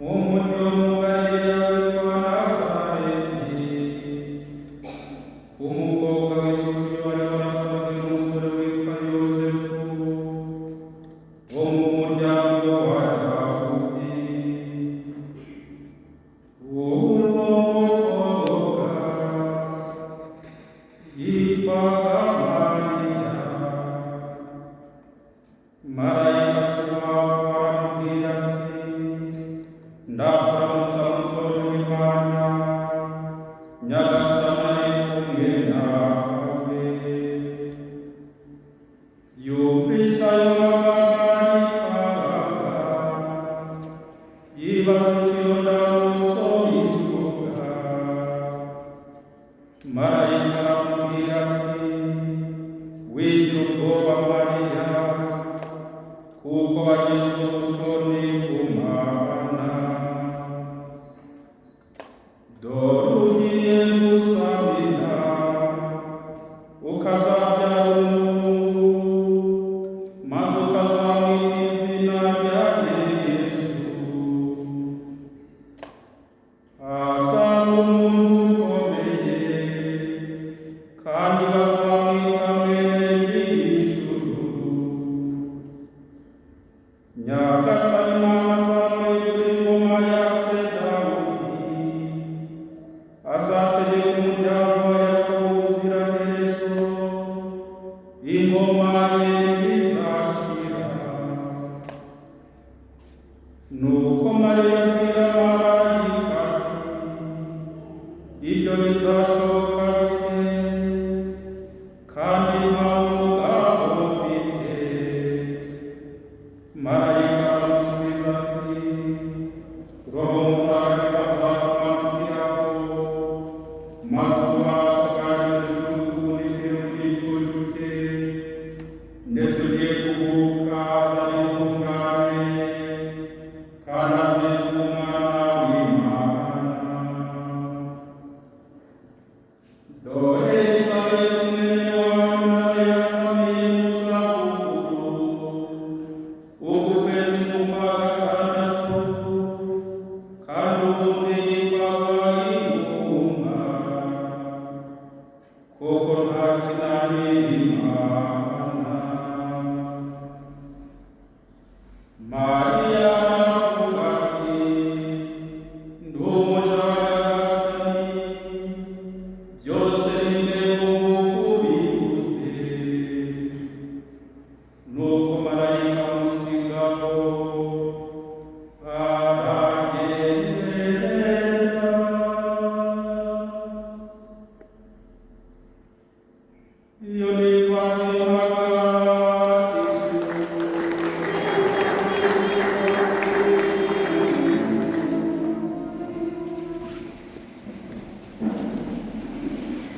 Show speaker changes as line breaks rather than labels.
Mu mujyi wo mu Galileya witwa Nazareti, umukobwa w'isugi wari warasabwe n'umusore witwa Yosefu wo mu muryango wa Dawudi. Uwo mukobwa yitwaga Mariya. Marayika Simawu aramubwira ati: "Ndakuramutsa, mutoni w'Imana, Nyagasani ari kumwe nawe." Yumvise ayo magambo arikanga, yibaza icyo iyo ndamutso ivuga. Marayika aramubwira ati: "Wigira ubwoba, Mariya, kuko wagize ubutoni ku Mana. Dore ugiye gusama inda, ukazabyara umuhungu, maze ukazamwita izina rya Yesu. Azaba umuntu ukomeye, kandi bazamwita Mwene Nyir'ijuru. Nyagasani Imana azamwegurira ingoma ya se Dawudi, azategeka umuryango wa Yakobo ubuziraherezo, ingoma ye ntizashira." Nuko Mariya